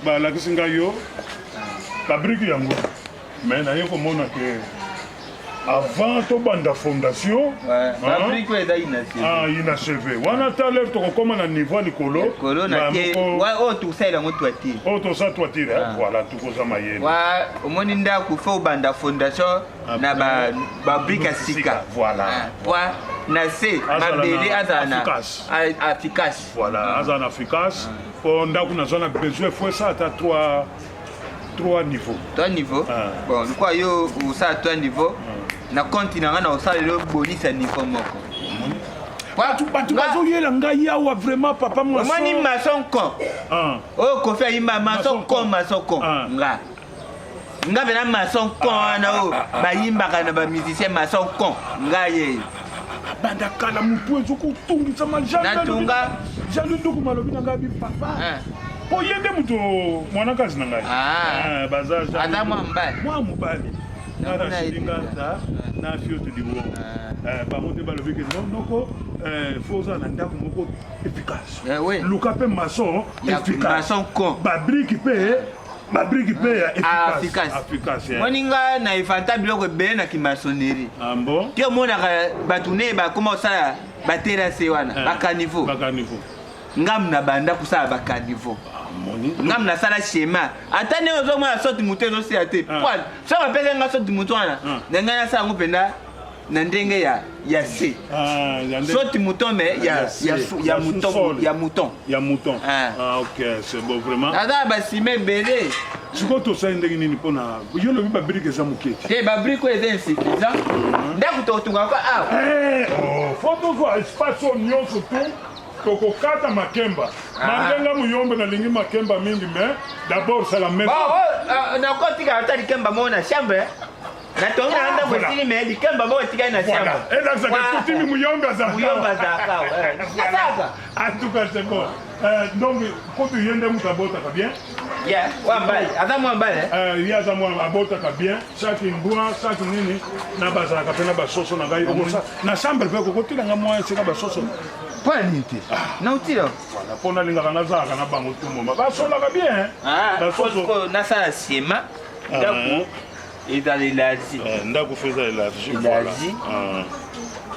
Balakisi ngai yo babriki yango, mais naye komona ke avant tobanda fondation babriki oyo eza inachevé. Ah, inachevé wana, ta lere tokokóma na niveau ya likolo. Likolo na te, oyo tokosalela yango toiture. Oyo tosala toiture, voilà, tukoza mayele. Wa omoni ndako, faut obanda fondation na babrique ya sika. Voilà. Po na se mabele azala na efficace. Voilà, azala na efficace, po ndako naza na besoin, faut esala ata 3 trois niveaux. Trois niveaux. Bon, lokwa yo osala trois niveaux, na compte na nga na osala lelo bonus ya niveau moko. Bato bazoyela ngai awa vraiment, papa. Omoni maçon con oyo Kofi ayimba, maçon con, maçon con, nga mpena maçon con wana oyo bayimbaka na bamusicien, maçon con, nga ye. Banda kala motu ezokotungisama. Natunga. Jalu nduku malobi na ngai bi papa, po ye nde moto mwanakazi na ngai. Baza Aza mwa mobali. Mwa mobali na Rachidi Ngata na Fioto Diwo, bango nde balobi ke noko, faut ozala na ndako moko efficace, luka mpe maçon efficace, babrique mpe, babrique mpe ya efficace. Moni nga na inventer biloko ebele na kimaçonnerie. Te, omonaka bato ne bakoma kosala baterrasse wana, bacaniveau. Bacaniveau. Ngamu na banda kosala bacaniveau, ngamu nasala schéma. Ata ndenge ozomona saute mouton ezosila te, poil so bapesa nga saute mouton wana, na ngai nasala yango mpenza na ndenge ya se saute mouton, mais ya mouton, ya mouton. Ya mouton. Ah, ok, c'est bon vraiment. Naza na basima ebele. Sikoyo tosali ndenge nini mpona yo lobi babrique eza moke te? Te, babrique oyo eza insuffisant. Ndako tokotungaka awa. Faut tozwa espace oyo nyonso tu, tokokata makemba malenga muyombe. Nalingi makemba mingi, mais d'abord c'est la maison. Nakotika ata likemba moko na chambre, natongi na ndako esili, mais likemba moko etikali na chambre. Elakisaka tutimi muyombe. Muyombe azalaka azalaka. En tout cas, c'est bon. Donc kutu ye nde moto abotaka bien. Wa mbali, aza mwa mbali. Ye aza mwa, abotaka bien, chaque mbwa, chaque nini na bazalaka mpe na basoso na ngai. Okosa na chambre mpe kokotilanga mwa esika basoso. Mpo ya nini te nautila? Voilà, mpo nalingaka nazalaka na bango tout moment, basolaka bien basoso. Nasala schéma, ndako ezala élargi. Ndako faut eza élargi. Élargi.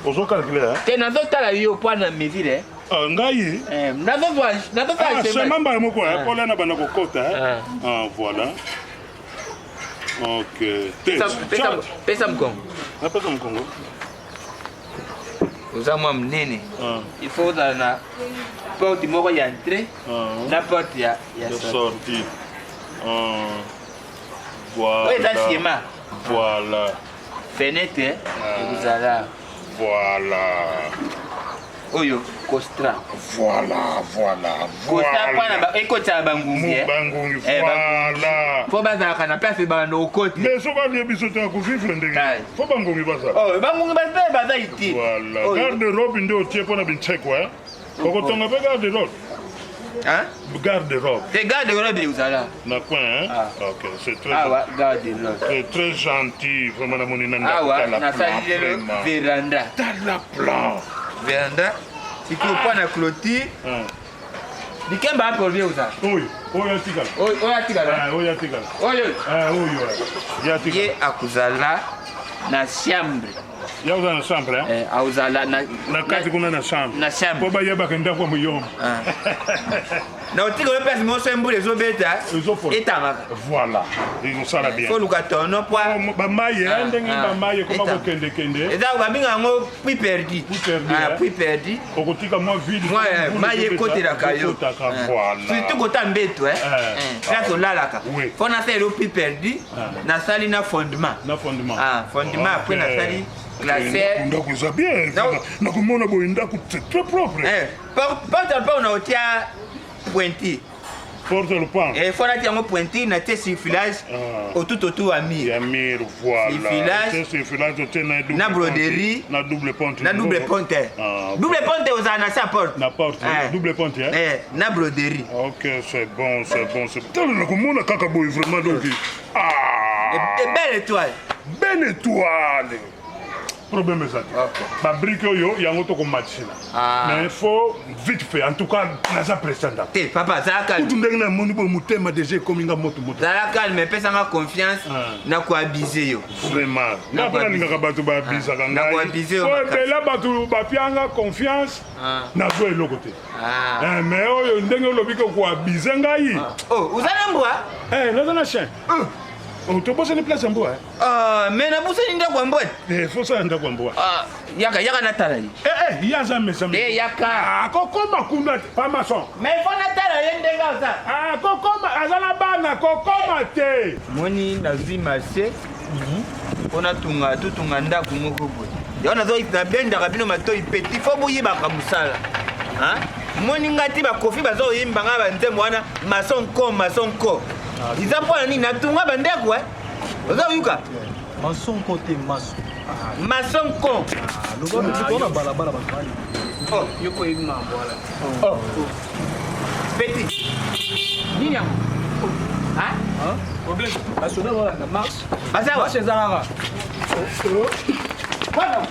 Ozocalculer? Te, nazotala yo mpo na mesure. Ngai Nazosala schéma mbala moko mpo na banda kokota. Voilà, ok. Pesa mokongo. Napesa mokongo. Oza mwa monene, il faut ozala na porte moko ya entrée na porte ya sortie. Oyo eza schéma. Voilà. Fenêtre ekozala. Voilà. Oyo costra. Voilà. Costra mpona ekotisaka bangungi. Bangungi, voilà. Faut bazalaka na place banda okoti. Mais soki alie biso te, akovivre ndenge? Faut bangungi bazala. Bangungi mpe baza iti. Voilà, garde robe nde otie mpona binsekwa, okotonga mpe garde robe. Hein? Garde robe. Te, garde robe ekozala. Na coin, hein? Ah. Ok, c'est très Awa garde robe. C'est très gentil vraiment, namoni na ndako. Awa nasali lelo véranda. Tala plan. Véranda sikoyo mpo na clôture, likemba ape olvie ozala. Oyo, oyo atikala. Oyo atikala. Oyo atikala. Oyo. Oyo ye atikala. Ye akozala na chambre. Ya ozala na chambre? Eh, akozala na Na kati kuna na chambre. Na chambre. Po bayebaka ndako ya muyombe. Na otikala place moko, so mbula ezobeta, etangaka. Voilà, ezosala bien. Faut luka tono po bamai, ndenge bamai ekoma kokendekende. Eza babenga yango puits perdu. Puits perdu. Perdu. Okotika mwa vide. Mai ekotelaka yo. Voilà. Surtout kota mbeto, place olalaka. Faut nasala elo puits perdu, nasali na fondement. Na fondement. Fondement, après nasali classeur. Ndako eza bien, nakomona boye ndako, c'est très propre. Porte mpe na otia pointure. Porte lopango. Faut natia yango pointure, natie surfilage autour autour ya mur. Ya mur, voilà. Surfilage. Surfilage otie na Na broderie. Na double ponte. Na double ponte. Double ponte ozala na sa porte. Na porte double ponte. Na broderie. Ok, c'est bon, c'est bon, c'est bon. Tala, nakomona kaka boye vraiment, donc ah. Belle étoile. Belle étoile. Problème eza te. Ba brique oyo yango tokomatisela. Ah. Mais faut vite fait. En tout cas, naza pressé ndako. Te papa, zala calme. Kutu ndenge namoni boye motema déjà ekomi nga moto moto. Zala calme, pesa nga confiance Ah. na koabize yo. Vraiment. Nga mpe nalingaka bato baabizaka Ah. Nakoabize yo ngai. makasi. Ebela bato bapianga confiance Ah. nazwa eloko te. Ah. Eh, mais oyo ndenge olobi ke koabize ngai. Oh, oza na mbwa? Eh, naza na chien. Oh, tobosani place ya mbwa. eh? Ah, mais nabosani ndako ya mbwa. Eh, faut sala ndako ya mbwa. Ah, yaka yaka natala ye. Eh, eh, ye aza mesa. Eh, yaka. Akokoma kuna te, pa maçon. Mais faut natala ye ndenge aza. Akokoma, aza na bana, kokoma te. Moni nazwi marché mpo natunga totunga ndako moko boye yango nazo nabendaka bino matoi petit fo boyebaka mosala moni ngai ti bakofi baza koyemba ngai banzembo wana maçon ko maçon ko eza mpo na nini natunga bandako e oza koyuka Maçon ko te maçon. Maçon ko. Loba loba na balabala bato bali. Oh, yo ko yebi mambo wana. Oh. Petit. Nini yango? Hein? Hein? Problème. Basoda balanda marche. Baza wa. Marche eza kaka. Voilà.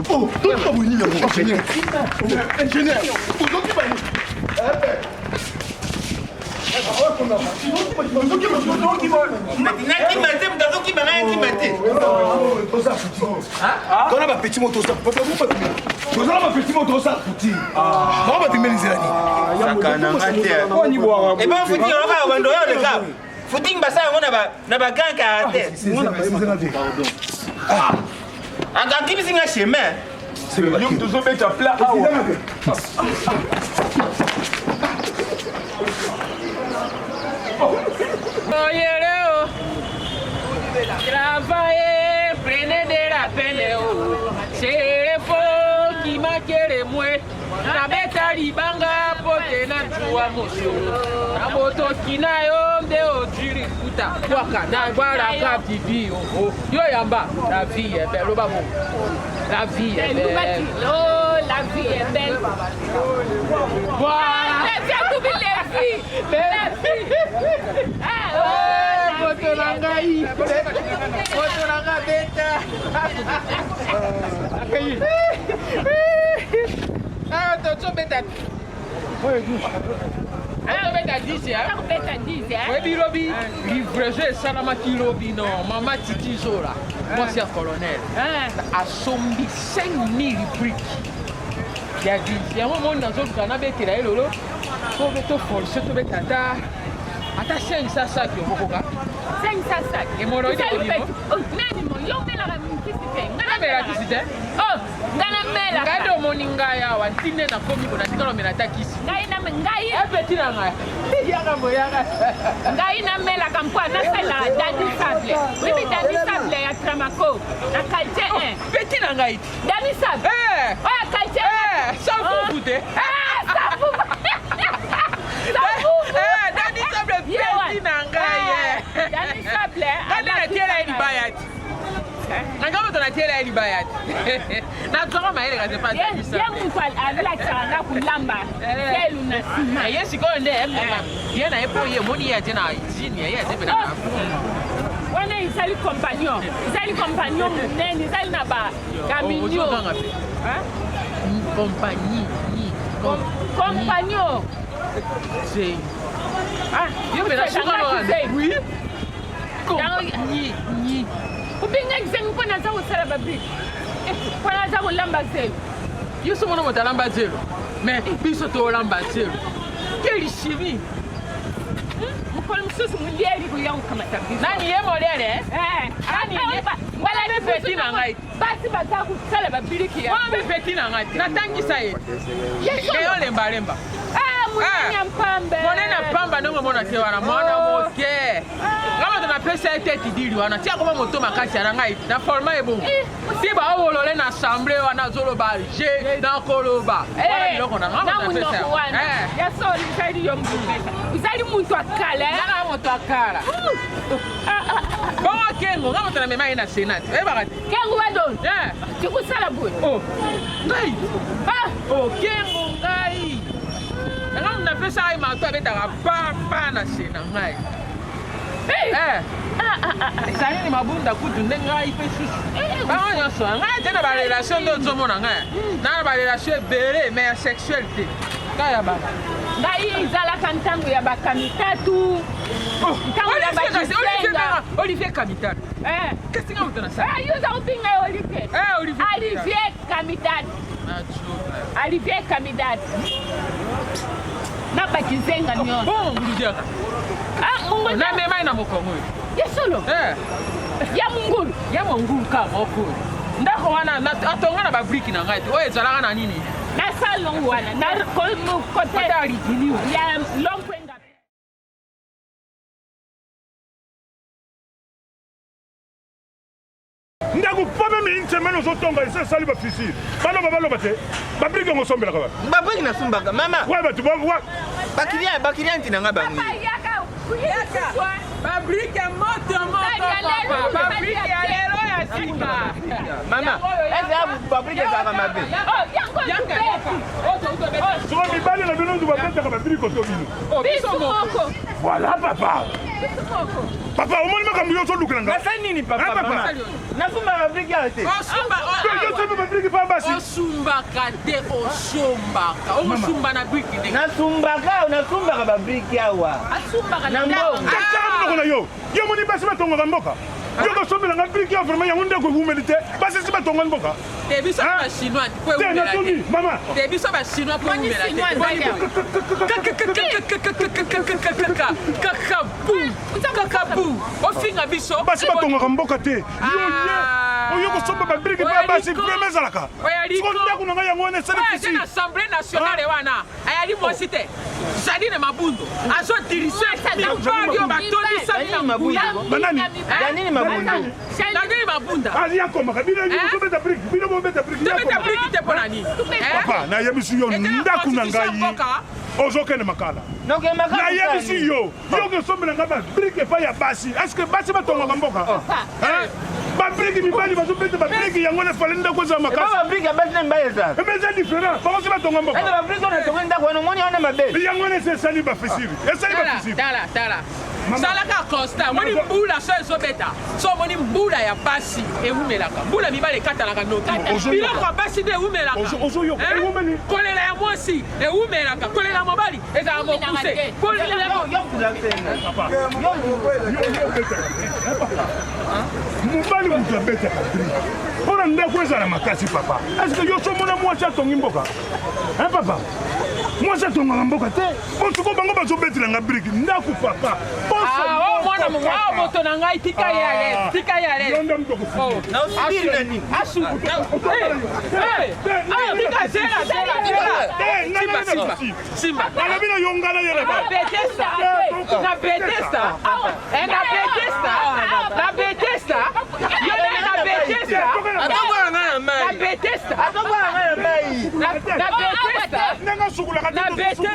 Oh, totika boye nini yango ingénieur ingénieur ozoki ba Nakima te moto azokima ngai akima te. tona bapeti moto tozala bapeti moto osala futi bango batemeli nzela nini Sakana nga te. Eba futi yoka bando yo leka. Footing basala yango na ba grand caractère. Akakimisi nga chemin. Yo moto ozobeta plat awa. Oyere o. Travaillez, prenez de la peine o. C'est faux qui makele mwe. Nabeta libanga po te nazwa mosolo. Na botoki na yo nde ozwi lifuta. Bwaka na bwalaka bibi oho. Yo yamba, la vie est belle. Loba bongo. La vie est belle. Oh, la vie est belle. Voilà. La vie, la vie. La vie. Ah, oh, Eh, moto na ngai. Moto na ngai beta. Ah, tozobeta. Tozobeta 10 hein? Tozobeta 10 hein? Oyebi lobi livraison esalamaki lobi non mama Titi Zola mwasi ya colonel asombi 5000 briques ya 10 yango moni nazoluka nabetela ye lolo po toforce tobeta ata ata 500 saki okokoka 500 saki Hémorroïde Ezali ekobima. pe- Oh, nani mo yo omelaka nkisi te Nga Namela kisi te? Oh, nga namelaka. Ngai nde omoni ngai awa ntina nakomi bona tika nomela ata kisi. Ngai na ngai Epeti na ngai. Yaka mo yaka. Ngai namelaka mpo nasala Dadi Sable. Oyebi Dadi Sable ya Tramako na quartier 1. Peti na ngai. Dadi Sable. Eh. Oyo quartier Eh, sans fufu te. Ah, sans fufu. Sans fufu. Eh, Dadi Sable peti na ngai. Eh, Dadi Sable. Ngai nde natiela ye libaya ti. Na ngai moto natiela ye libaya ti. Nazwaka mayele kasi epa Dadi Sable. Ye moto alakisaka nga kolamba zelu na nsima. Ye sikoyo nde ye na ye mpo ye omoni ye atie na usine ye atie mpe na wana ezali compagnon, ezali compagnon monene, ezali na ba caminio. Ozoganga mpe. Compagnie. Compagnon. C'est. Ah, Yo mpe na suka wana. Oui. Compagnie. Obengaki zengi mpo naza kosala babrike, mpo naza kolamba zelo. Yo so mona moto alamba zelo. Mais biso tolamba zelo. Quelle chimie! Mokolo mosusu molieri koya kokamata biso. Nani ye moliere? Eh, Nani ye? Wala Mpe peti na ngai. Basi baza kosala babiliki ya. Wana mpe peti na ngai. Natangisa ye. Ye Yo lembalemba. Ah, monene ya mpambe. Monene ya pamba ndenge omona te wana mwana moke. Nga moto napesa ye te tidili wana ti akoma moto makasi ya na ngai na forma ye bongo. Ti baobolole na assemblée wana azoloba je nakoloba. Wana biloko na nga na moto napesa monoko yango. wana Eh. ya solo ezali yo moto opesa, ozali moto ya kala. Nga na moto ya kala. Bongo kengo nga moto namema ye na Sénat. Oyebaka te. Kengo wadon. Eh. Tikosala boye. Oh. Ngai. Ah. Oh kengo ngai. Nga moto napesa ye mato abetaka pa pa na Sénat ngai. Hey. Eh. Ah, ah, Ezali ni mabunda kutu nde ngai mpe susu eh, bango nyonso ngai te na barelation nde ozomona ngai na na barelation ebele mais ya sexuel te kaka ya bana. Ngai ezalaka ntango ya bakamitatu, oh, ntango ya bakisenga. Olivier Kamitatu eh. Kasi nga moto nasala. Eh, yo oza kopinga ye Olivier. Eh, Olivier. Olivier Kamitatu. Olivier Kamitatu. Na bakizenga nyonso. Bongo ngulu diaka. Ah, mungulu. Na memai na mokongo oyo. Ya solo. Eh. Ya mungulu. Ya mongulu ka moko. Ndako wana atonga na babriki na ngai te. Oyo ezalaka na nini? Na salon wana na kote ya rigili ya lompwenga. Ndako pas même une semaine ozotonga esi esali bafisire baloba baloba te babrike yango osombelaka wapi? Babrike nasumbaka mama. Wa bato wa bakiliya bakiliya ntina nga bango. Babrike moto moto papa, babrike ya lelo ya sika. Mama, ese babrike ezalaka mabe? Soko mibali na bino ndu babetaka babrike to bino. Biso moko. Voilà papa. Papa omoni makambo yo ozolukela nga. Nasali nini papa? Hein, papa? Nasumba babriki awa te. Yo osomba babriki pa basi. Osumbaka te, osombaka. Okosumba na briki ndenge. Nasumbaka, nasumbaka babriki awa. Asumbaka na mbongo. Kaka monoko na yo. Yo omoni basi batongaka mboka. Yo kosombela nga briki ya vraiment yango ndeko ewumeli te. Basi si batongani mboka. Te biso ba chinois po ewumela te. Mama. Te biso ba chinois po ewumela te. Kaka bu. Kaka bu. Ofinga biso. Basi batongaka mboka te. Yo ye. Oyo kosomba ba brique pa basi vraiment ezalaka. Siko ndako na ngai yango wana esali fisi. Na Assemblée nationale wana. Ayali mwasi te. Janine Mabundo azo dirige mibali oyo batondisami na nguya. Banani? Janine Mabunda. Janine Mabunda. Ali akomaka bino bobeta brique, bino bobeta brique. Tobeta brique te mpo na nini? Papa, nayebisi yo ndako na ngai ozokende makala. Nayebisi yo, yo okosombela ngai babrike epai ya basi. Est-ce que basi batongaka mboka? Babriki mibali bazobeta babriki yango na fale ndako eza makasi. Babriki ya basi na mibali ezalaka. Ebe eza différent, bango si batonga mboka. Eza babriki oyo natonga ndako wana omoni wana mabe. Yango wana esi esali bafisiri. Esali bafisiri. Tala, tala. Salaka constat, omoni mbula so ezobeta, so omoni mbula ya basi ewumelaka, mbula mibali ekatanaka noki. Biloko ya basi nde ewumelaka. Kolela ya mwasi ewumelaka, kolela ya mobali ezala mokuse. Kolela mobali moto abetaka brike mpo na ndako ezala makasi papa. Est-ce que yo somona mwasi atongi mboka? Hein papa? Mwasi atongaka mboka te. Bosiko bango bazobetela nga brike ndako papa. Ah, mwana oh, moto na ngai tika ye ale, tika ye ale. Yo nde moto okosubiri. Na osubiri na nini? Asu. Tika zela zela zela. Simba simba. Simba. Nalobi na yo nga na ye na ba. Na Bethesda. Na Bethesda. Eh, na Bethesda. Na Bethesda. Yo nde na Bethesda. Azobwaka ngai na mai. Na Bethesda. Azobwaka ngai na mai. Na Bethesda. Ndenge asukulaka te. Na Bethesda.